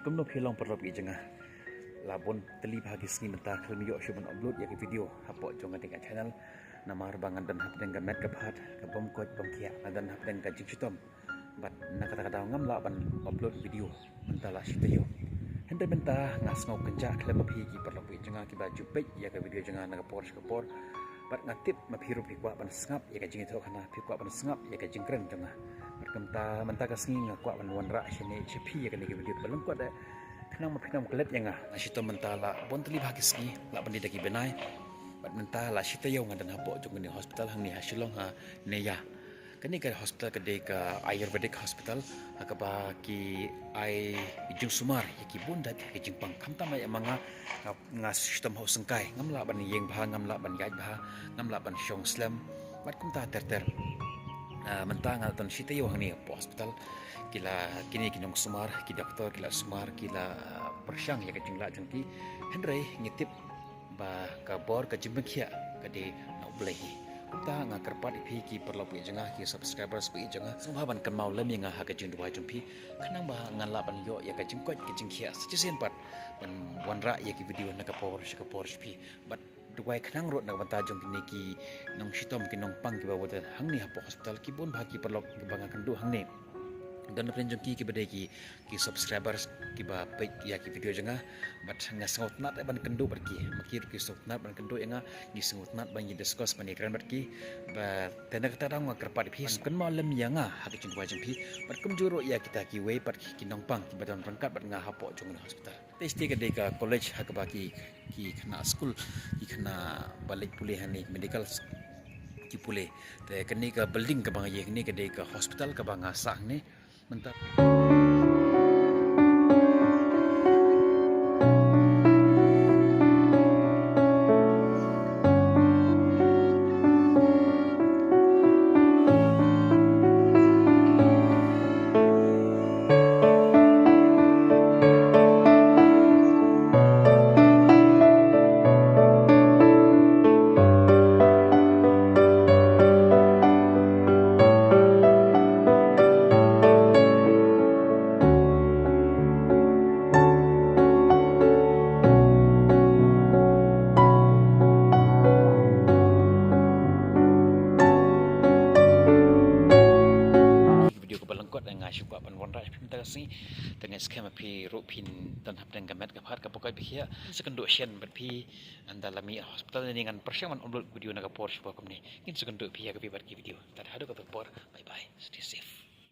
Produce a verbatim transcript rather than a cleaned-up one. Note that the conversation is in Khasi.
Kumno phi long paralok ïa jong nga? La bun tylli bha ki sngi mynta khlem ïoh shuh ban upload ïa ki video hapoh jong ka dei ka channel. Namar ba nga don hapdeng ka met ka phad, ka bym koit bym khiah, nga don hapdeng ka jingshitom. Bad na kata ka daw ngam lah ban upload video mynta la shi taïew. Hynrei mynta nga sngew kynjah khlem ma phi ki paralok ïa jong nga kiba ju peit ïa ka video jong nga na ka por sha ka por. Bad nga tip ma phi ruh phi kwah ban sngap ïa ka jingïathuhkhana, phi kwah ban sngap ïa ka jingkren jong nga. Bad kumta mynta ka sngi nga kwah ban wanrah shane sha phi ïa kane ka video ba lyngkot eh. Khnang ma phi nang klet ïa nga. Nga shitom mynta la bun tylli bha ki sngi, la ban dei da ki bnai. Bad mynta la shi taïew nga don hapoh jong kane hospital hangne ha Shillong ha Neia. Kane ka hospital ka dei ka Ayurvedic hospital, ha kaba ki ai jingsumar ïa ki bun jait ki jingpang. Khamtam ïa ma nga, nga, nga shitom ha u syngkai, ngam lah ban ïeng bha, ngam lah ban ïaid bha, ngam lah ban shong slem. Bad kumta ter ter. Ah, mynta nga don shi taïew hangne hapoh hospital. Ki la, kine ki nongsumar, ki doktor, ki la sumar, ki la, ah, pyrshang ïa ka jinglah jong ki. Hynrei ngi tip ba ka bor ka jingpynkhiah ka dei na U Blei hi. Kumta nga kyrpad ïa phi ki paralok ïa jong nga, ki subscribers ïa jong nga, sngewbha ban kynmaw lem ïa nga ha ka jingduwai jong phi. Khnang ba ngan lah ban ïoh ïa ka jingkoit ka jingkhiah sa shisien pat ban wanrah ïa ki video na ka por sha ka por sha phi. Bad duwai khnang ruh na ka bynta jong kine ki nongshitom, ki nongpang kiba wa don hangne hapoh hospital, ki bun bha ki paralok kiba nga kynduh hangne. Don na pdeng jong ki kiba dei ki, ki subscribers kiba peit ïa ki video jong nga. Bad nga sngewtynnat ban kynduh bad ki. Ma ki ruh ki sngewtynnat ban kynduh ïa nga, ngi sngewtynnat ban ïa discuss ban ïa kren bad ki. Bad te na kata daw nga kyrpad ïa phi, kynmaw lem ïa nga ha ka jingduwai jong phi. Bad kumjuh ruh ïa kita kiwei pat ki, ki nongpang kiba don ryngkat bad nga hapoh jong kane hospital. Te shatei ka dei ka college ha kaba ki, ki khynnah skul, ki khynnah ba leit pule hangne medical s-, ki pule. Te kane ka building kaba nga ïeng hangne ka dei ka hospital kaba nga sah hangne mynta. Video kaba lyngkot nga shu kwah ban wanrah ïa phi mynta ka sngi. Te nga skhem ba phi ruh phin don hapdeng ka met ka phad kaba koit ba khiah. Ngin sa kynduh shen bad phi ynda la mih hospital ne ngan pyrshang ban upload video na ka por shuwa kumne. Ngin sa kynduh phi ïa kaba bud ki video. Tad haduh kata ka por. Bye bye. Stay safe.